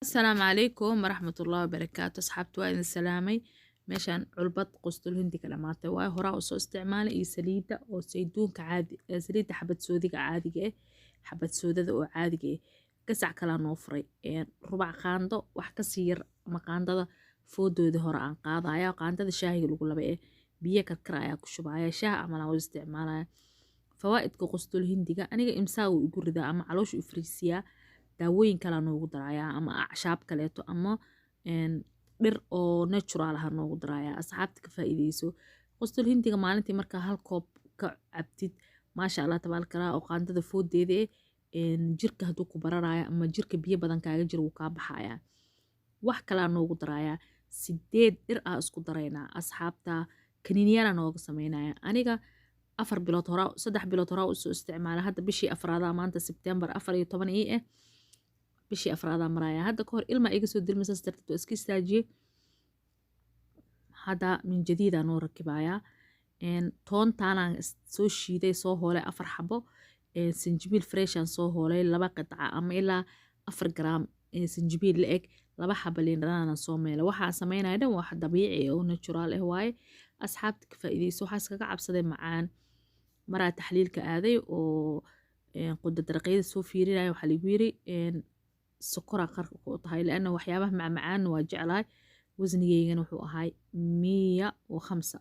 Asalaamu calaykum waraxmatullaahi wabarakaatu. Asxaabta, waa idin salaamay. Meeshaan culbad qustul hindiga dhamaatay waayo, horaa usoo isticmaalay, iyo saliidda oo sayduunka caadi, saliidda xabad soodiga caadiga eh, xabad soodada oo caadiga eh. Gasac kalaa noo furay, rubac qaando wax kasii yar ama qaandada foodoodii hore aan qaadaya, qaandada shaahiga lagu laba eh, biyo karkar ayaa ku shubaya, shaah camal aan u isticmaalaya. Fawaa'idka qustul hindiga, aniga imsaa wuu igu ridaa ama caloosha u fariisiyaa. Daawooyin kalaa noogu darayaa ama acshaab kaleeto ama dhir oo natural ah noogu darayaa. Asxaabta, ka faa'iideyso qustul hindiga. Maalintii markaa hal koob ka cabtid, maasha Allah tabaaraka Allah, oo qaandada foodeeda eh, jirka hadduu ku bararayo ama jirka biyo badan kaaga jiro, wuu kaa baxayaa. Wax kalaa noogu darayaa, 8 dhir ah isku daraynaa. Asxaabta, kaniiniyaalaa nooga sameynaya. Aniga 4 bilood horaa, 3 bilood horaa usoo isticmaala. Hadda bishii afraadaa maanta, Sebtembar 14 ii ah, bishii afraadaa maraya. Hadda kahor ilma iga soo dilma, saas darteed waa iska istaajiyey. Hadda min jadiidaa noo rakibayaa. Toontaanaan soo shiiday, soo hoolay afar xabo. Sanjibiil freshaan soo hoolay, laba qidca ama ilaa 4 garaam sanjibiil la eg, laba xabo liin dhanaanaan soo meelay. Waxaa sameynaya dhan wax dabiici oo natural ah waaye. Asxaabta, ka faa'iideyso. Waxaa iskaga cabsaday macaan maraa taxliilka aaday oo quda daraqyada soo fiirinaya. Waxaa lagu yiri sokoraa qarka ku tahay, laana waxyaabaha macmacaanna waa jeclahay. Wasnigeygana wuxuu ahay 105,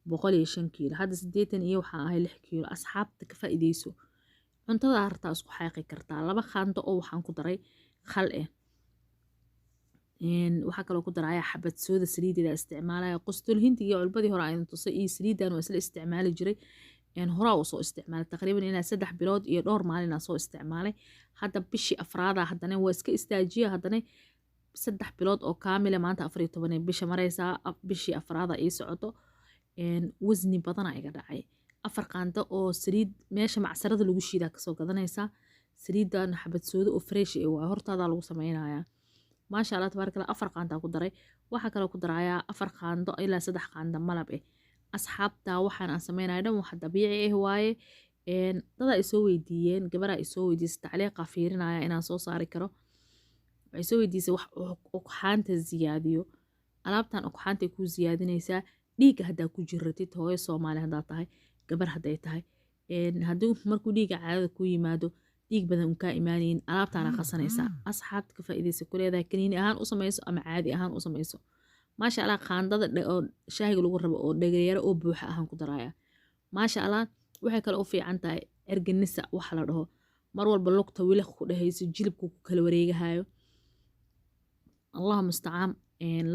105 kiilo. Hadda 80 iyo waxaa ahay 6 kiilo. Asxaabta, ka faa'iideyso. Cuntada hartaa isku xaaqi kartaa. Laba qaando oo waxaan ku daray khal eh. Waxaa kaloo ku daraya xabad sooda, saliideeda isticmaalaya. Qustul hindiga culbadii hore aan tusay iyo saliidan waa isla isticmaali jiray. Horaa u soo isticmaalay, taqriiban ilaa 3 bilood iyo dhowr maalin aan soo isticmaalay. Hadda bishii afraada, haddana waa iska istaajiya. Haddana 3 bilood oo kaamila, maanta 14 bisha mareysaa, bishii afraada ii socoto. Wasni badana iga dhacay. 4 qaando oo saliid meesha macsarada lagu shiidaa kasoo gadanaysaa. Saliidan xabad soodo oo fresh eh waa, hortaadaa lagu sameynayaa. Maasha Allah tabaaraka Allah. 4 qaandaa ku daray. Waxaa kaloo ku darayaa 4 qaando ilaa 3 qaando malab eh. Asxaabta, waxaan aan sameynaya dhan wax dabiici ah waaye. Dadaa isoo weydiiyeen, gabaraa isoo weydiisay, tacliiqa fiirinaya inaan soo saari karo. Waxay soo weydiisay wax ugxaanta ziyaadiyo. Alaabtan ugxaantay kuu ziyaadinaysaa. Dhiigga haddaa ku jiratid, hooyo Soomaali haddaa tahay, gabar hadday tahay, haddii markuu dhiigga caadada kuu yimaado dhiig badan un kaa imaanayin, alaabtaana qasanaysaa. Asxaabta, ka faa'iidaysa ku leedahay. Kaniini ahaan u samayso ama caadi ahaan u samayso. Maasha Allah, qaandada oo shaahiga lagu rabo oo dhagayaro oo buuxa ahaan ku daraya. Maasha Allah, waxay kale u fiican tahay erganisa waxa la dhaho, mar walba lugta wiliq ku dhehayso, jilibku ku kala wareegahayo, Allahu mustacaan,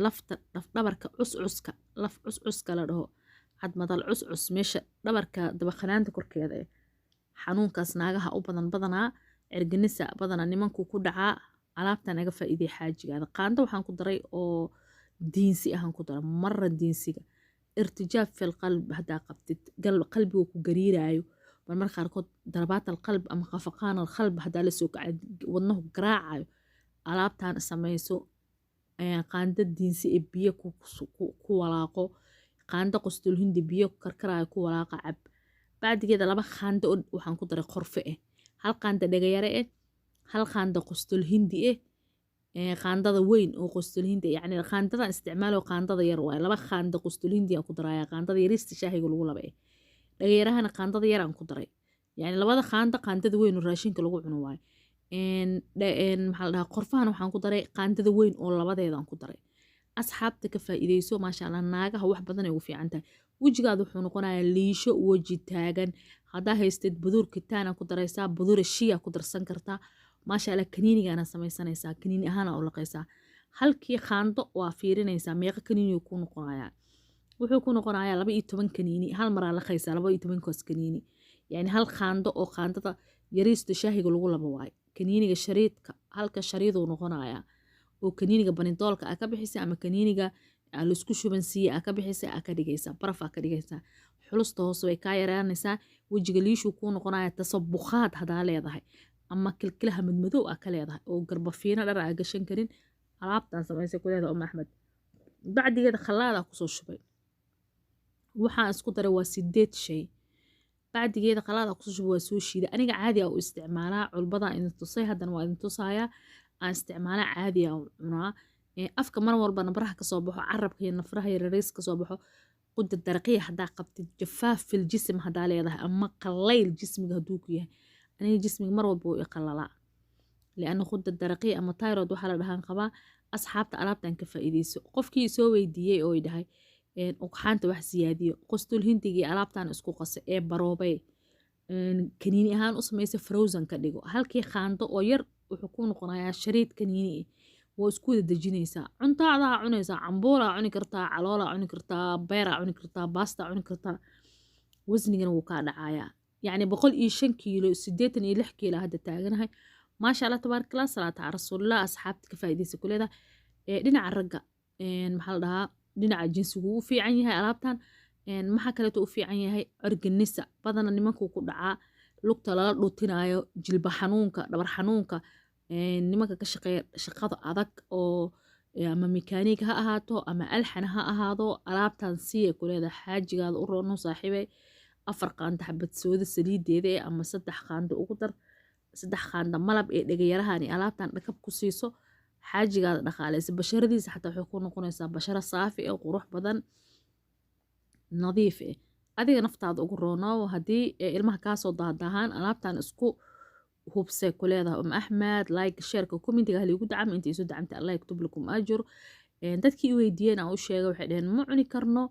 lafta dhabarka cuscuska, laf cuscuska la dhaho, cadmadal cuscus, meesha dhabarka dabaqanaanta korkeeda eh, xanuunkaas naagaha u badan badanaa. Erganisa badanaa nimanku ku dhacaa. Alaabtan aga faa'iiday xaajigaada. Qaando waxaan ku daray oo diinsi ahaan ku daray. Marra diinsiga irtijaab fil qalb haddaa qabtid, qalbigu ku gariiraayo marmar qaarkood, darabaat alqalb ama khafaqaan alqalb haddaa la soo kacay, wadnahu garaacayo, alaabtan samayso. Qaando diinsi ee biyo ku walaaqo, qaando qustul hindi biyo karkaraayo ku walaaqa, cab. Bacdigeeda laba qaando waxaan ku daray qorfe eh, hal qaando dhagayare eh, hal qaando qustul hindi eh, qaandada weyn oo qustul hindi, yacni qaandadan isticmaalo qaandada yar waaye. Laba qaando qustul hindi aan ku daraya, qaandada yarista shaahiga lagu laba eh. Dhagayarahana qaandada yar aan ku daray, yacni labada qaando qaandada weyn oo raashinka lagu cuno waaye. Maxaa la dhahaa, qorfahan waxaan ku daray qaandada weyn oo labadeeda aan ku daray. Asxaabta, ka faa'iideyso. Maasha Allah, naagaha wax badan ay ugu fiican tahay. Wejigaada wuxuu noqonayaa liisho, weji taagan. Haddaa haystid buduur kitaana ku daraysaa, buduura shiya ku darsan kartaa. Maasha Allah, kaniinigaana samaysanaysaa, kaniini ahaana u laqaysaa. Halkii qaando waa fiirinaysaa meeqa kaniini ku noqonayaa. Wuxuu ku noqonayaa 12 kaniini. Hal maraa laqaysaa 12-kaas kaniini, yacni hal qaando oo qaandada yariista shaahiga lagu laba waayo. Kaniiniga shariidka, halka shariiduu noqonayaa oo kaniiniga banidoolka aa ka bixisa ama kaniiniga laisku shuban siiye aa ka bixisa, aa ka dhigaysaa baraf, aa ka dhigaysaa. Xulusta hoose way kaa yaraanaysaa, wejiga liishuu kuu noqonaya. Tasabuqaad hadaa leedahay ama kilkilaha madmadow aa ka leedahay oo garbafiino dhar aa gashan karin, alaabtan samaysay ku leedahay Uma Axmed. Bacdigeeda khallaadaa kusoo shubay. Waxaan isku daray waa 8 shay. Bacdigeeda khalaad kusoo shubay, waa soo shiiday. Aniga caadi aa u isticmaalaa. Culbadaa idin tusay, haddana waa idin tusayaa. Aan isticmaala caadi aan cunaa. Afka mar walba nabraha kasoo baxo, carabka iyo nafraha iyo rariis kasoo baxo, quda daraqiya haddaa qabtid, jafaaf fil jism haddaa leedahay, ama qallayl jismiga hadduu ku yahay. Aniga jismiga mar walba wuu i qallalaa, lianna quda daraqiya ama tyrod waxaa la dhahaan qabaa. Asxaabta, alaabtan ka faa'iideyso. Qofkii soo weydiiyey oo dhahay ugxaanta wax siyaadiyo, qustul hindiga iyo alaabtan isku qasa ee baroobay, kaniini ahaan u samaysa, frozen ka dhigo. Halkii qaando oo yar wuxuu ku noqonayaa shariid kaniini. Waa isku wada dejinaysaa, cuntaadaa cunaysaa, cambuulaa cuni kartaa, caloolaa cuni kartaa, beeraa cuni kartaa, baastaa cuni kartaa. Wasnigana wuu kaa dhacayaa, yacni 105 kiilo, 86 kiilo hadda taaganahay. Maasha Allah, tabaarakallah, salaata cala rasuulillah. Asxaabta, ka faa'iidaysa ku leedahay. Dhinaca ragga, maxaa la dhahaa, dhinaca jinsigu u fiican yahay alaabtan. Maxaa kaleeto u fiican yahay? Organisa badana nimankuu ku dhacaa, lugta lala dhutinaayo, jilba xanuunka, dhabar xanuunka, nimanka ka shaqeeya shaqada adag oo ama mekaaniig ha ahaato ama alxan ha ahaado, alaabtan siya ku leedahay. Xaajigaada u roono, saaxiibey. 4 qaando xabad sooda saliideeda eh ama 3 qaando ugu dar, 3 qaando malab ee dhegayarahani, alaabtan dhakab ku siiso, xaajigaada dhaqaaleysa. Basharadiisa xataa waxay ku noqonaysaa basharo saafi eh, qurux badan, nadiif eh. Adiga naftaada ugu roonaaw. Haddii ilmaha kaasoo daahdahaan, alaabtan isku hubsay ku leedahay. Axmed, like, shareka, commentiga haliigu dacam. Inta isu dacamta, Allah yaktub lakum ajur. Dadkii i weydiiyeen aan u sheegay, waxay dhaheen ma cuni karno.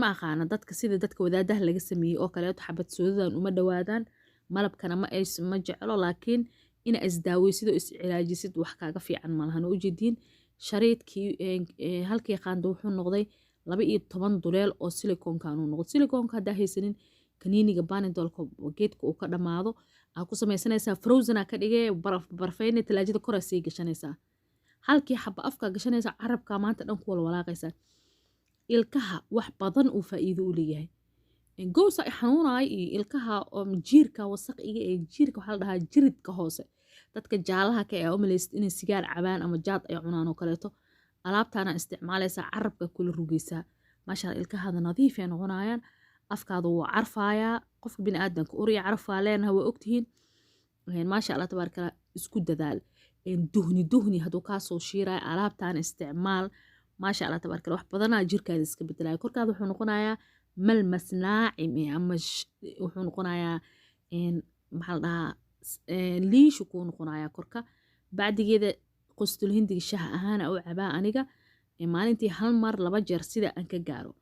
Ma aqaana dadka sida dadka wadaadaha laga sameeyey oo kaleeto xabad soodadan uma dhawaadaan, malabkana ma ays ma jeclo, laakiin ina isdaaweysid oo iscilaajisid wax kaaga fiican malahan. Ujeediin shariidkii halkii qaando wuxuu noqday 12 duleel oo siliconkan uu noqday. Siliconka haddaa haysanin, kaniiniga Panadolka geedka uu ka dhammaado aa ku samaysanaysaa, frozen aa ka dhigee, baraf barafeyne, talaajada kor aa sii gashanaysaa. Halkii xaba afkaa gashanaysaa, carabkaa maanta dhan ku wala walaaqaysaa. Ilkaha wax badan uu faa'iido u leeyahay. Gowsa i xanuunaay iyo ilkaha jiirka wasaq iga ee jiirka, waxaa la dhahaa jiridka hoose. Dadka jaalaha ka ee umalaysid inay sigaar cabaan ama jaad ay cunaan oo kaleeto, alaabtaana isticmaalaysaa, carabka kula rugaysaa. Maasha Allah, ilkahaada nadiif ay noqonayaan, afkaada wuu carfaayaa. Qofka biniaadanka uriya carfaa leenaha, waa ogtihiin. Maasha Allah, tabaaraka. Isku dadaal. Duhni duhni hadduu kaasoo shiiraya, alaabtaan isticmaal. Maasha Allah, tabaaraka. Wax badanaa jirkaada iska bedelaya. Korkaada wuxuu noqonayaa malmas naacim eh, ama wuxuu noqonayaa, maxaa la dhahaa, liishu kuu noqonayaa korka. Bacdigeeda qustul hindiga shaha ahaana u cabaa aniga maalintii hal mar, 2 jeer sida aan ka gaaro.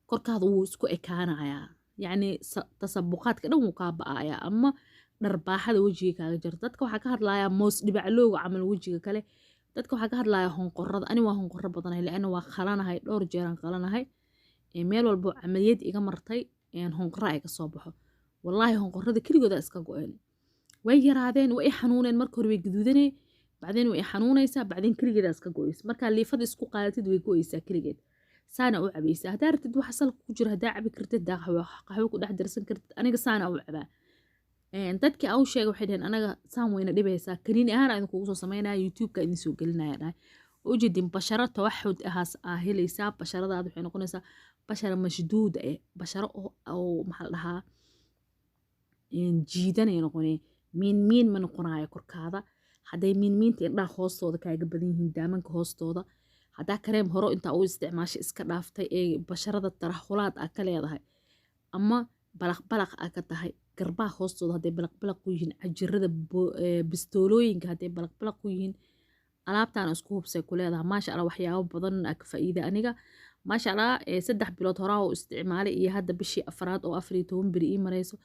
Korkaada wuu isku ekaanayaa, yacni tasabuqaadka dhan wuu kaa ba'ayaa, ama dharbaaxada wejiga kaaga jirta. Dadka waxaa ka hadlayaa moos dhibaclowga camal wejiga kale. Dadka waxaa ka hadlayaa honqorada. Ani waa honqoro badanahay, laana waa qalanahay, dhowr jeeraan qalanahay. Meel walbo camaliyad iga martay, honqora ay ka soo baxo. Wallaahi honqorada keligooda iska go-een, way yaraadeen, way i xanuuneen. Marka hore way gaduudanee, bacdeen way i xanuunaysaa, bacdeen keligeeda iska go-eysa. Markaa liifada isku qaadatid, way go-eysaa keligeed. Saana u cabaysaa. Haddaa rabtid waxa salka ku jira, haddaa cabi kartid, haddaa qaxwo ku dhex darsan kartid. Aniga saana u cabaa. Dadkii au sheegay waxay dhaheen anaga saan wayna dhibaysaa. Kaniini ahaan aan idinkugu soo sameynaya, YouTube-ka idin soo gelinaya dhahay. Ujeedin basharo tawaxud ahaas aa helaysaa. Basharadaada waxay noqonaysaa bashara mashduuda eh, basharo oo maxaa la dhahaa, jiidanay noqonee, miin miin ma noqonayo korkaada. Hadday miin miinta indhaha hoostooda kaaga badan yihiin, daamanka hoostooda, haddaa kareem horo intaa u isticmaashay iska dhaaftay ee basharada taraxulaad aa ka leedahay ama balaq balaq aa ka tahay, garbaha hoostooda hadday balaq balaq ku yihiin, cajirada bistoolooyinka hadday balaq balaq ku yihiin, alaabtaan isku hubsay ku leedahay. Maasha Allah, waxyaabo badan aa ka faa'iida. Aniga maasha Allah, 3 bilood horaa u isticmaalay iyo hadda bishii afraad oo 14 beri ii marayso,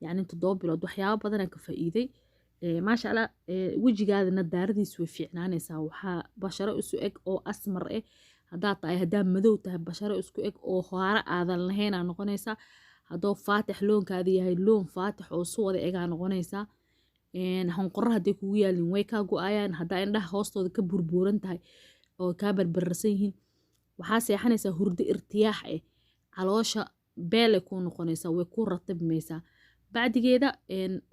yacni 7 bilood, waxyaabo badan aan ka faa'iiday. Maasha Allah, wejigaada nadaaradiisu way fiicnaanaysaa. Waxaa basharo isu eg oo asmar eh haddaad tahay, haddaa madow tahay, basharo isku eg oo hoare aadan lahayn aa noqonaysaa. Haddoo faatix loonkaada yahay, loon faatix oo su wada egaa noqonaysaa. Honqoro hadday kugu yaalin, way kaa go-ayaan. Haddaa indhaha hoostooda ka burbuuran tahay oo kaa barbararsan yihiin, waxaa seexanaysaa hurdo irtiyaax eh. Caloosha beelay kuu noqonaysaa, way kuu ratibmaysaa. Bacdigeeda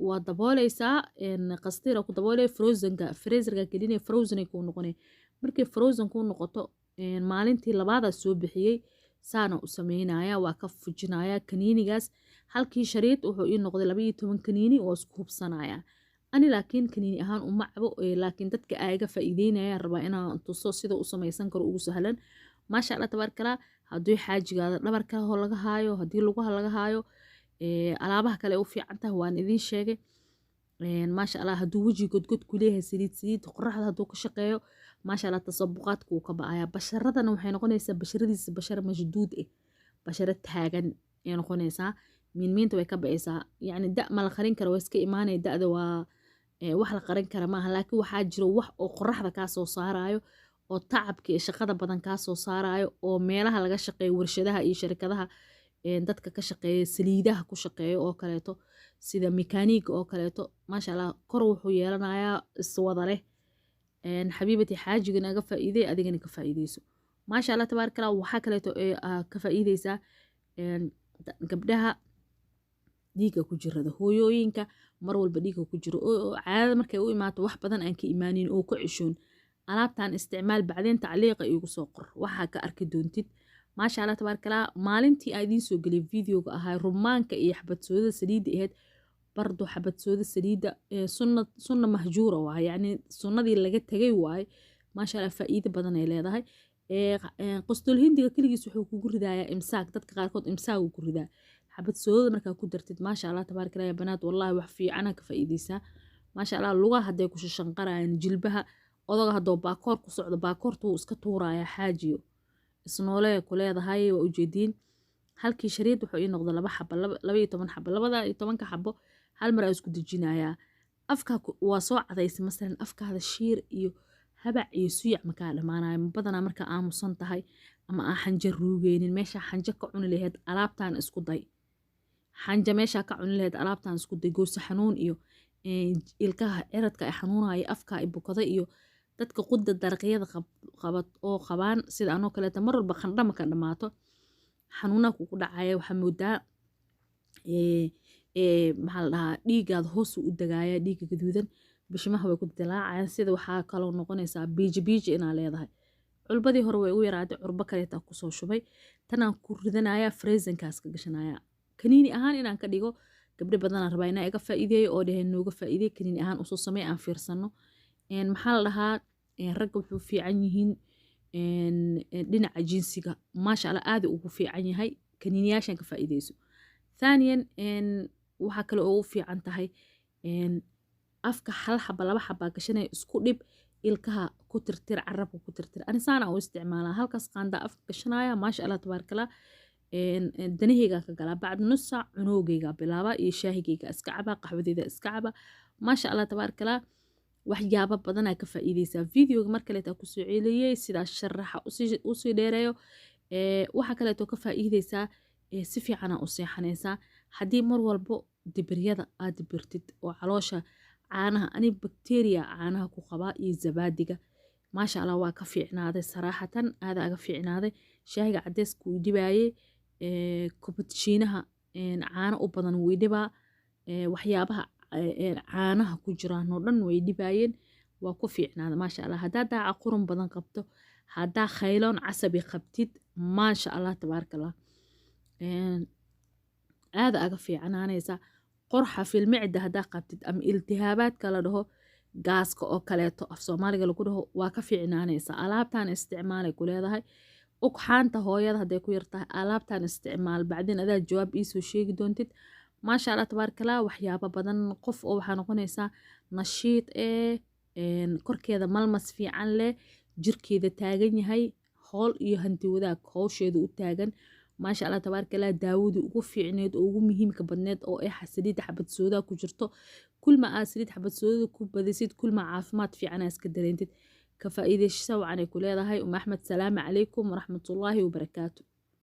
waa dabooleysaa, qastiira ku daboolay, frozenka, freezerka gelinay, frozen ay kuu noqonay. Markay frozen kuu noqoto, maalintii labaadaa soo bixiyey, saana u sameynaya, waa ka fujinaya kaniinigaas. Halkii shariid wuxuu ii noqday 12 kaniini oo isku hubsanaya. Ani laakiin kaniini ahaan uma cabo, laakiin dadka aaga faa'iideynayaan rabaa inaan tuso sida u samaysan karo ugu sahlan. Maasha Allah tabaarakallah. Haddii xaajigaada dhabarka hoo laga haayo, haddii lugaha laga haayo, alaabaha kale u fiican tahay waan idiin sheegay. Maasha Allah, hadduu weji godgod ku leeyahay, saliid saliid, qoraxda hadduu ka shaqeeyo, maasha Allah, tasabuqaadka wuu ka ba'ayaa. Basharadana waxay noqonaysaa basharadiisa bashara mashduud eh, basharo taagan ay noqonaysaa. Miinmiinta way ka ba'aysaa. Yacni da ma la qarin karo, waa iska imaanaya. Da'da waa wax la qarin kara maaha, laakiin waxaa jiro wax oo qoraxda kaa soo saarayo, oo tacabka iyo shaqada badan kaa soo saarayo, oo meelaha laga shaqeeyo, warshadaha iyo sharikadaha, dadka ka shaqeeya, saliidaha ku shaqeeyo oo kaleeto, sida mekaaniga oo kaleeto. Maasha Allah, kor wuxuu yeelanayaa iswada leh. Xabiibati, xaajigana aga faa'iiday, adigana ka faa'iideyso. Maasha Allah tabaaraka Allah. Waxaa kaleeto ee ka faa'iideysaa gabdhaha dhiigga ku jirada, hooyooyinka mar walba dhiigga ku jiro oo caadada markay u imaato wax badan aan ka imaanin oo ka ceshoon, alaabtan isticmaal. Bacdeen tacliiqa iigu soo qor waxaa ka arki doontid. Maasha Allah tabaaraka Allah. Maalintii aan idiin soo geliyay videoga ahaa rumaanka iyo xabad soodada saliidda ahayd, bardo xabad sooda saliidda sunna, sunna mahjuura waaye, yacni sunnadii laga tegay waaye. Maasha Allah, faa'iido badan ay leedahay. Qostol hindiga keligiis wuxuu kugu ridayaa imsaak. Dadka qaarkood imsaak uu ku ridaa. Xabad soodada markaa ku dartid, maasha Allah tabaaraka Allah, ya banaad, wallahi wax fiicana ka faa'iideysaa. Maasha Allah, lugaha hadday ku shanqarayaan, jilbaha, odaga haddoo baakoor ku socdo, baakoorta wuu iska tuurayaa. Xaajiyo isnoolee ku leedahay. Waa ujeediin, halkii shariid wuxuu ii noqda laba xabo, 12 xabo. 12-ka xabo hal mar aa isku dejinayaa. Afka waa soo cadaysa masalan, afkaada shiir iyo habac iyo suyac makaa dhamaanayo badanaa. Markaa aamusan tahay ama aa xanja ruugeynin, meeshaa xanja ka cuni lahayd alaabtaan isku day. Xanja meeshaa ka cuni lahayd alaabtaan isku day. Goosa xanuun iyo ilkaha ciradka ay xanuunaya, afka ay bukada, iyo dadka qudda daraqyada qabad oo qabaan sida anoo kaleeta, mar walba qandhama ka dhamaato, xanuunaa kugu dhacaya. Waxaa moodaa, maxaa la dhahaa, dhiigaada hoos u dagaaya, dhiigga gaduudan, bishimaha way ku dilaacayaan. Sida waxaa kaloo noqonaysaa biiji biiji inaa leedahay. Culbadii hore way ugu yaraatay, curbo kaleeta kusoo shubay. Tanaan ku ridanaya, freezerkaas ka gashanaya, kaniini ahaan inaan ka dhigo. Gabdho badanaa rabaa inaa iga faa'iideeyo oo dheheen nooga faa'iideey, kaniini ahaan usoo samey, aan fiirsano. Maxaa la dhahaa, ragga wuxuu fiican yihiin dhinaca jinsiga. Maasha Allah, aad ugu fiican yahay kaniiniyaashan, ka faa'iideyso. Thaniyan, waxaa kale oo u fiican tahay afka hal xaba, laba xabaa gashanaya, isku dhib, ilkaha ku tirtir, carabka ku tirtir. Ani saana u isticmaalaa, halkaas qaandaa afka gashanaya. Maasha Allah tabaarakallah. Danaheygaa ka galaa, bacda nus saac cunoogeyga bilaaba iyo shaahigeyga iska cabaa, qaxwadeyda iska caba. Maasha Allah tabaarakallah, waxyaabo badanaa ka faa'iideysaa. Videoga mar kaleeta kusoo celiyey, sidaas sharaxa usii dheereeyo. Waxaa kaleeto ka faa'iideysaa, si fiicana u seexanaysaa haddii mar walbo dibiryada aad dibirtid oo caloosha caanaha. Ani bakteria caanaha ku qabaa iyo zabaadiga. Maasha Allah, waa ka fiicnaaday, saraaxatan aada aga fiicnaaday. Shaahiga cadeyska wuu dhibaayey, kubadjiinaha caano u badan wuu dhibaa, waxyaabaha caanaha ku jiraan oo dhan way dhibaayeen. Waa ku fiicnaaday, maasha Allah. Haddaa daaca qurun badan qabto, haddaa khayloon casabi qabtid, maasha Allah tabaaraka Allah, aada aga fiicnaanaysa. Qorxa filmicda haddaa qabtid ama iltihaabaadka la dhaho gaaska oo kaleeto, af Soomaaliga lagu dhaho, waa ka fiicnaanaysa alaabtan isticmaalay ku leedahay. Ugxaanta hooyada hadday ku yartahay, alaabtan isticmaal. Bacdin adaa jawaab iisoo sheegi doontid. Maasha Allah tabaarakallah. Waxyaabo badan, qof oo waxaa noqonaysaa nashiid ee korkeeda malmas fiican leh, jirkeeda taagan yahay, hool iyo hanti wadaag howsheeda u taagan. Maasha Allah tabaarakallah. Daawadii ugu fiicneed oo ugu muhiimka badneed oo ay saliidda xabad soodaa ku jirto. Kulma aad saliid xabad soodada ku badisid, kulma caafimaad fiican aa iska dareentid. Ka faa'iidayso wacan ay ku leedahay. Axmed, salaamu calaykum waraxmatullaahi wabarakaatu.